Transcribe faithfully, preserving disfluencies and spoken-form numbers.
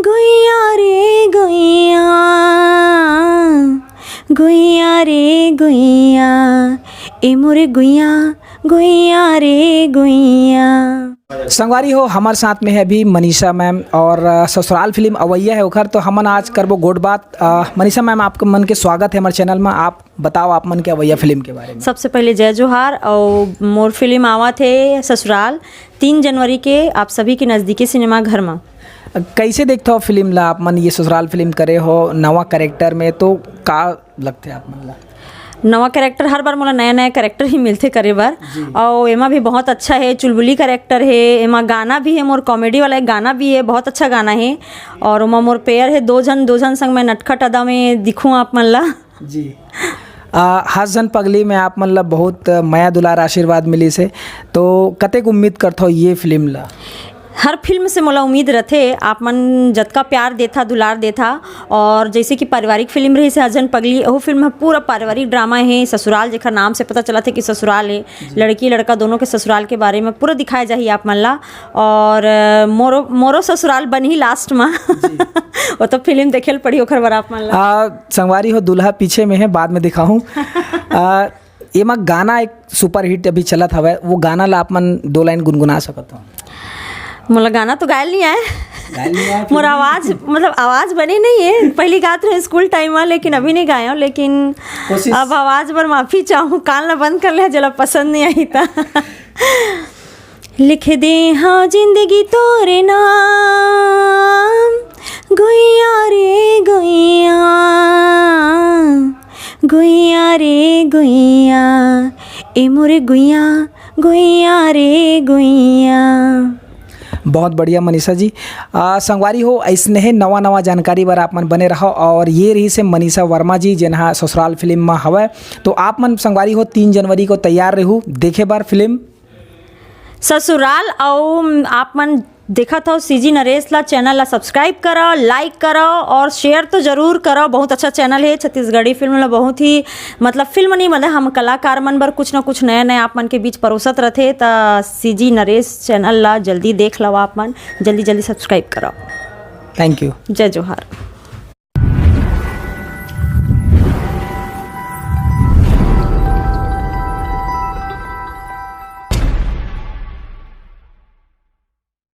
गुइया रे गुइया, गुइया रे गुइया, ए मोरे गुइया, गुइया रे गुइया। संगवारी हो, हमर साथ में है अभी मनीषा मैम और, अ, ससुराल फिल्म अवैया है ओखर, तो हमन आज करबो गोठ बात। अ, मनीषा मैम, आप मन के स्वागत है हमर चैनल में। आप बताओ आप मन के अवैया फिल्म के बारे में। सबसे पहले जय जोहार, और मोर फिल्म आवत है ससुराल, तीन जनवरी के आप सभी के नजदीकी सिनेमा घर में। कैसे देखते हो फिल्म ला आप मन? ये ससुराल फिल्म करे हो नवा कैरेक्टर में, तो का लगते आप मन ला? नवा कैरेक्टर, हर बार मोला नया नया कैरेक्टर ही मिलथे करे बर। जी। और एमा भी बहुत अच्छा है, चुलबुली कैरेक्टर है, एमा गाना भी है, मोर कॉमेडी वाला एक गाना भी है, बहुत अच्छा गाना है। और ओमा मोर पेयर है दो झन, दो झन संग मैं नटखट अदा में दिखूँ आप मन ला। जी। आ, हस झन पगली में आप मन ला बहुत मया दुलार आशीर्वाद मिलिस हे, तो कतेक उम्मीद करथो ये फिल्म ला? हर फिल्म से मोला उम्मीद रथे, आप मन जतका प्यार देथा, दुलार देथा। और जैसे कि पारिवारिक फिल्म रहिस हे हस झन पगली, वो फिल्म ह पूरा पारिवारिक ड्रामा है, ससुराल, जेकर नाम से पता चलत हे कि ससुराल है, लड़की लड़का दोनों के ससुराल के बारे में पूरा दिखाए जाही आप मन ला। और अ, मोरो मोरो ससुराल बनही लास्ट में। वो तो फिल्म देखे ल पड़ी ओखर बर आप मन ला। आ, संगवारी हो, दूल्हा पीछे में है, बाद में दिखाहूँ। आ, एमा गाना एक सुपरहिट अभी चलत हवय, वो गाना ला आप मन दो लाइन गुनगुना सकत हो। मोला गाना तो गायल नहीं आए। गायल नहीं आए, फिर मोर भी? आवाज, मतलब, आवाज बने नहीं है। पहली गात रहे स्कूल टाइम में, लेकिन अभी नहीं गाया हूँ। लेकिन कोशिश। अब आवाज बर माफी चाहूँ, कान ला बंद कर ले, जला पसंद नहीं आई था। लिख दे हाँ जिंदगी तोरे नाम, गुइया रे गुइया, गुइया रे गुइया, ए मोरे गुइया, गुइया रे गुइया। बहुत बढ़िया मनीषा जी। आ, संगवारी हो, ऐसने नवा नवा जानकारी बर आप मन बने रहो। और ये रहिस हे मनीषा वर्मा जी, जेन हा ससुराल फिल्म में हवय। तो आप मन संगवारी हो, तीन जनवरी को तैयार रहू देखे बर फिल्म। ससुराल, अउ आप मन देखत हो सीजी नरेश ला, चैनल ला सब्सक्राइब करो, लाइक करो और शेयर तो जरूर करो। बहुत अच्छा चैनल है, छत्तीसगढ़ी फिल्म ला बहुत ही, मतलब, फिल्म नहीं, मतलब, हम कलाकार मन बर कुछ ना कुछ नया नया आप मन के बीच परोसत रथे। त सीजी नरेश चैनल ला जल्दी देख लो आप मन, जल्दी जल्दी सब्सक्राइब करो। Thank you. जय जोहार।